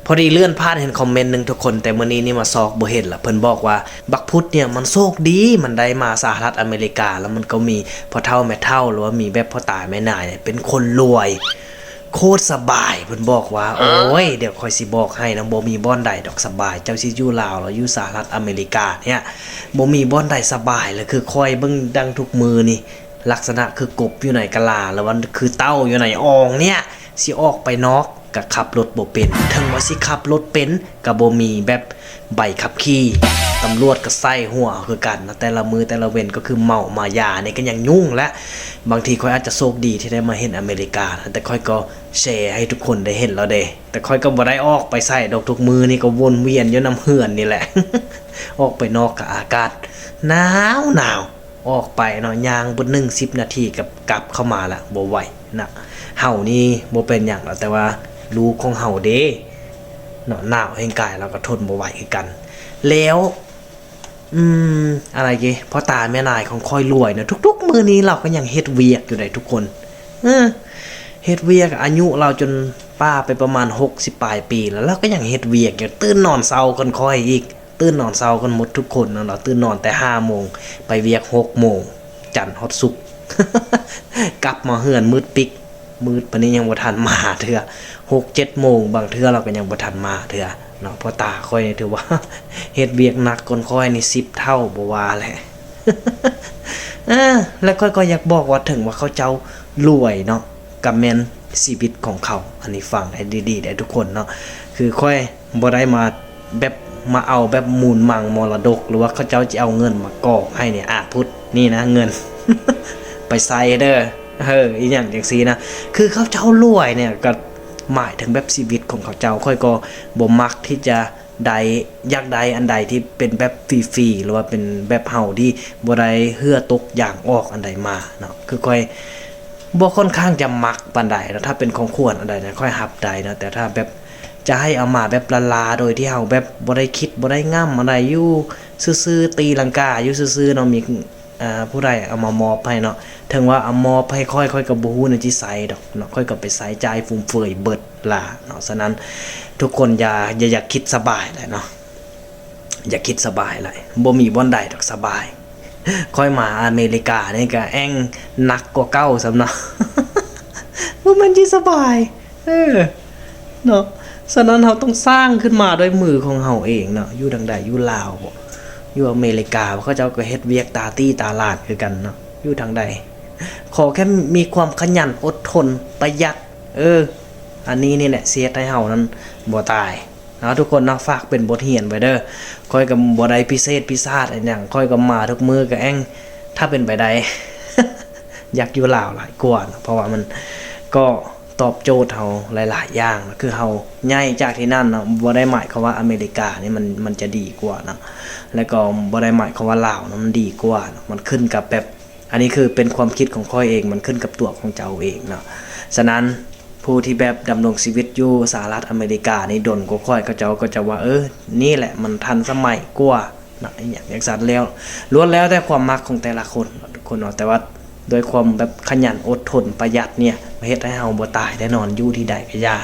ພໍດີເລື່ອນຜ່ານເຫັນຄອມເມັນໜຶ່ງທຸກຄົນ, ແຕ່ມື້ນີ້ນີ້ມາຊອກບໍ່ເຫັນລະ. ເພິ່ນບອກວ່າບັກພຸດເນີ້ຍມັນໂຊກດີ, ມັນໄດ້ມາສະຫະລັດອາເມລິກາ ແລ້ວມັນກໍມີພໍ່ເຖົ້າແມ່ເຖົ້າ ຫຼືວ່າມີແບບພໍ່ຕາແມ່ຍາຍເປັນຄົນລວຍ ໂຄດສະບາຍ. ເພິ່ນບອກວ່າ ໂອ້ຍ ດຽວຂ້ອຍຊິບອກໃຫ້ນະ, ບໍ່ມີບ່ອນໃດດອກສະບາຍ. ເຈົ້າຊິຢູ່ລາວ ຫຼືຢູ່ສະຫະລັດອາເມລິກາເນີ້ຍ ບໍ່ມີບ່ອນໃດສະບາຍເລີຍ. ຄືຂ້ອຍເບິ່ງດັ່ງທຸກມື້ນີ້ ລັກສະນະຄືກົບຢູ່ໃນກະລາ ຫຼືວ່າຄືເຕົ້າຢູ່ໃນອ່ອງເນີ້ຍ, ຊິອອກໄປນອກກະຂັບລົດບໍ່ເປັນ. ເຖິງວ່າຊິຂັບລົດເປັນ ກະບໍ່ມີແບບໃບຂັບຂີ່, ຕຳຫຼວດກະໃສ່ຫົວເຮົາຄືກັນນະ. ແຕ່ລະມື້ແຕ່ລະເວັນກໍຄືເມົາມາ, ຢານີ້ກະຍັງຫຍຸ້ງແຫຼະ. ບາງທີຂ້ອຍອາດຈະໂຊກດີທີ່ໄດ້ມາເຫັນອາເມລິການະ, ແຕ່ຂ້ອຍກໍແຊໃຫ້ທຸກຄົນໄດ້ເຫັນແລ້ວເດ້. ແຕ່ຂ້ອຍກໍບໍ່ໄດ້ອອກໄປໃສດອກ, ທຸກມື້ນີ້ກໍວົນວຽນຢູ່ນຳເຮືອນນີ້ແຫຼະ. ອອກໄປນອກກະອາກາດໜາວໆ. ອອກໄປເນາະ, ຍ່າງບໍ່ເຖິງສິບນາທີກໍກັບເຂົ້າມາລະ, ບໍ່ໄຫວນະ. ເຮົານີ້ບໍ່ເປັນຫຍັງດອກ, ແຕ່ວ່າລູກຂອງເຮົາເດ້ເນາະ, ໜາວແຮງກາຍລາວກໍທົນບໍ່ໄຫວຄືກັນ. ແລ້ວ ອືມ ອະໄລເກ ພໍ່ຕາແມ່ຍາຍຂອງຂ້ອຍລວຍນະ, ທຸກໆມື້ນີ້ລາວກໍຍັງເຮັດວຽກຢູ່ໃດ໋ທຸກຄົນ. ເອີ ເຮັດວຽກ, ອາຍຸລາວຈົນປ້າໄປປະມານຫົກສິບປາຍປີແລ້ວ, ລາວກໍຍັງເຮັດວຽກຢູ່, ຕື່ນນອນເຊົ້າກ່ອນຂ້ອຍອີກ. ຕື່ນນອນເຊົ້າກັນໝົດທຸກຄົນເນາະ, ລາວຕື່ນນອນແຕ່ຫ້າໂມງ ໄປວຽກຫົກໂມງ ຈັນຮອດສຸກ, ກັບມາເຮືອນມືດປິກ, ມືດປານນີ້ຍັງບໍ່ທັນມາເທື່ອ, ຫົກເຈັດໂມງ ບາງເທື່ອລາວກໍຍັງບໍ່ທັນມາເທື່ອເນາະ. ພໍ່ຕາຂ້ອຍນີ້ຖືວ່າເຮັດວຽກໜັກກ່ອນຂ້ອຍນີ້ສິບເທົ່າບໍ່ວ່າແຫຼະ. ເອີ ແລະ ຂ້ອຍກໍຢາກບອກວ່າ ເຖິງວ່າເຂົາເຈົ້າລວຍເນາະ, ກໍແມ່ນຊີວິດຂອງເຂົາ. ອັນນີ້ຟັງໃຫ້ດີໆເດີທຸກຄົນເນາະ, ຄືຂ້ອຍບໍ່ໄດ້ມາແບບ ມາເອົາແບບມູນມັງມໍລະດົກ ຫຼືວ່າເຂົາເຈົ້າຊິເອົາເງິນມາກອກໃຫ້ນີ້ ອາ ພຸດນີ້ນະ ເງິນ ໄປໃຊ້ເດີ ເອີ ອີ່ຫຍັງຈັ່ງຊີ້ນະ. ຄືເຂົາເຈົ້າລວຍນີ້ກໍໝາຍເຖິງແບບຊີວິດຂອງເຂົາເຈົ້າ, ຂ້ອຍກໍບໍ່ມັກທີ່ຈະໄດ້ ຢາກໄດ້ອັນໃດທີ່ເປັນແບບຟຣີໆ ຫຼືວ່າເປັນແບບເຮົາທີ່ບໍ່ໄດ້ເຫື່ອຕົກຢາງອອກອັນໃດມາເນາະ. ຄືຂ້ອຍ ບໍ່ຄ່ອນຂ້າງຈະມັກປານໃດເນາະ, ຖ້າເປັນຂອງຂວັນອັນໃດນະ ຂ້ອຍຮັບໄດ້ເນາະ, ແຕ່ຖ້າແບບຈະໃຫ້ເອົາມາແບບລ້າໆ ໂດຍທີ່ເຮົາແບບບໍ່ໄດ້ຄິດບໍ່ໄດ້ງຳອັນໃດ ຢູ່ຊື່ໆ ຕີລັງກາຢູ່ຊື່ໆເນາະ, ມີ ອາ ຜູ້ໃດເອົາມາມອບໃຫ້ເນາະ, ເຖິງວ່າເອົາມອບໃຫ້ຂ້ອຍ ຂ້ອຍກໍບໍ່ຮູ້ແນວຊິໃຊ້ດອກເນາະ, ຂ້ອຍກໍໄປໃຊ້ຈ່າຍຟຸມເຟືອຍເບິດລະເນາະ. ສະນັ້ນ ທຸກຄົນຢ່າ ຢ່າ ຢ່າຄິດສະບາຍຫຼາຍເນາະ. ຢ່າຄິດສະບາຍຫຼາຍ, ບໍ່ມີບ່ອນໃດດອກສະບາຍ. ຂ້ອຍມາອາເມລິການີ້ກະແອ່ງໜັກກວ່າເກົ່າຊ້ຳເນາະ. ບໍ່ແມ່ນຊິສະບາຍ ເອີ ເນາະ. ສະນັ້ນເຮົາຕ້ອງສ້າງຂຶ້ນມາດ້ວຍມືຂອງເຮົາເອງເນາະ. ຢູ່ທາງໃດ ຢູ່ລາວບໍ ຢູ່ອາເມລິກາບໍ ເຂົາເຈົ້າກໍເຮັດວຽກຕາຕີຕາຫຼານຄືກັນເນາະ. ຢູ່ທາງໃດ ຂໍແຄ່ມີຄວາມຂະຫຍັນ ອົດທົນ ປະຢັດ ເອີ ອັນນີ້ນີ້ແຫຼະຊິເຮັດໃຫ້ເຮົານັ້ນບໍ່ຕາຍ. ເນາະ ທຸກຄົນເນາະ, ຝາກເປັນບົດຮຽນໄວ້ເດີ. ຂ້ອຍກໍບໍ່ໄດ້ພິເສດພິສາດອີ່ຫຍັງ, ຂ້ອຍກໍມາທຸກມື້ກໍແອ່ງ ຖ້າເປັນໄປໄດ້ ຢາກຢູ່ລາວຫຼາຍກວ່າເນາະ, ເພາະວ່າມັນກໍຕອບໂຈດເຮົາຫຼາຍໆຢ່າງ. ຄືເຮົາໃຫຍ່ຈາກທີ່ນັ້ນເນາະ, ບໍ່ໄດ້ໝາຍຄວາມວ່າອາເມລິການີ້ມັນ ມັນຈະດີກວ່າເນາະ, ແລ້ວກໍບໍ່ໄດ້ໝາຍຄວາມວ່າລາວນະມັນດີກວ່າເນາະ, ມັນຂຶ້ນກັບແບບ ອັນນີ້ຄືເປັນຄວາມຄິດຂອງຂ້ອຍເອງ, ມັນຂຶ້ນກັບຕົວຂອງເຈົ້າເອງເນາະ. ສະນັ້ນ ຜູ້ທີ່ແບບດຳລົງຊີວິດຢູ່ສະຫະລັດອາເມລິການີ້ດົນກວ່າຂ້ອຍ, ເຂົາເຈົ້າກໍຈະວ່າ ເອີ ນີ້ແຫຼະມັນທັນສະໄໝກວ່ານະ, ອີ່ຫຍັງຈັ່ງຊັ້ນ. ແລ້ວ ລ້ວນແລ້ວແຕ່ຄວາມມັກຂອງແຕ່ລະຄົນເນາະ ທຸກຄົນເນາະ, ແຕ່ວ່າດ້ວຍຄວາມແບບຂະຫຍັນ ອົດທົນ ປະຢັດເນີ້ຍ ເຮັດໃຫ້ເຮົາບໍ່ຕາຍແນ່ນອນ, ຢູ່ທີ່ໃດກໍຢ່າ.